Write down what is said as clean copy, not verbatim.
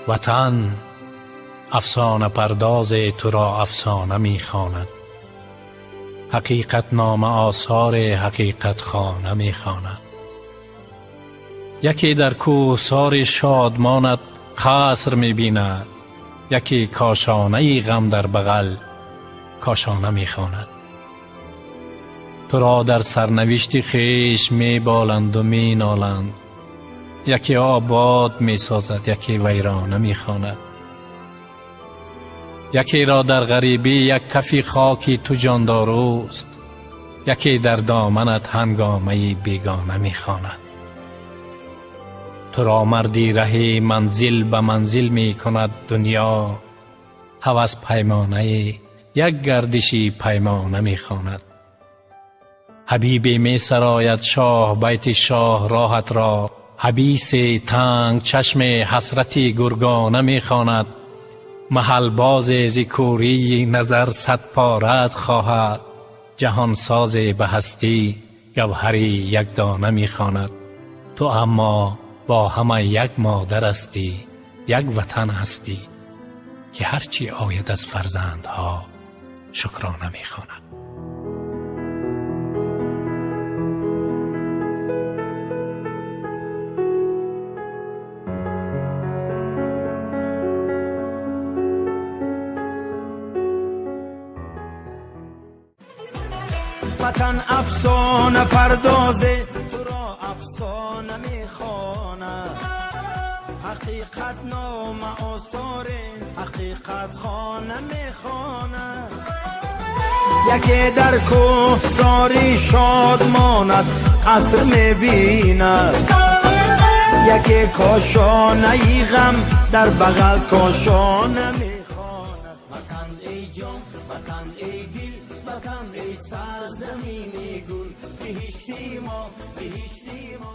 Ватан афсонапардоз туро афсона мехонад, ҳақиқатнома осори ҳақиқатхона мехонад. Яке дар кӯҳсори шодмонат қаср мебинад, яке кошонаи ғам дар бағал кошона мехонад. Туро дар сарнавишти хеш меболанду меноланд, яке обод месозад, яке вайрона мехонад. Якеро дар ғарибӣ як кафи хоки ту ҷондоруст, яке дар доманат ҳангомаи бегона мехонад. Туро марди раҳи манзил ба манзил мекунад дунё, ҳавас паймонаи як гардиши паймона мехонад. Ҳабибе месарояд шоҳ байти шоҳ роҳатро, ҳабисе танг чашме ҳасрати гургона мехонад. Маҳалбозе зи кӯрии назар сад порат хоҳад, ҷаҳонсозе ба ҳастӣ гавҳари якдона мехонад. Ту аммо бо ҳама як модар ҳастӣ, як ватан ҳастӣ, ки ҳарчи ояд аз фарзандҳо шукрона мехонад. Ватан афсона пардозе туро афсона мехонад, ҳақиқат нома осоре ҳақиқат хона мехонад. Яке дар кӯҳсори шодмонат қаср мебинад, яке кошонаи ғам дар бағал кошона мехонад. Ватан эй ҷон, ватан эй дил, ватан эй сарзамини гул, биҳишти мо, биҳишти мо.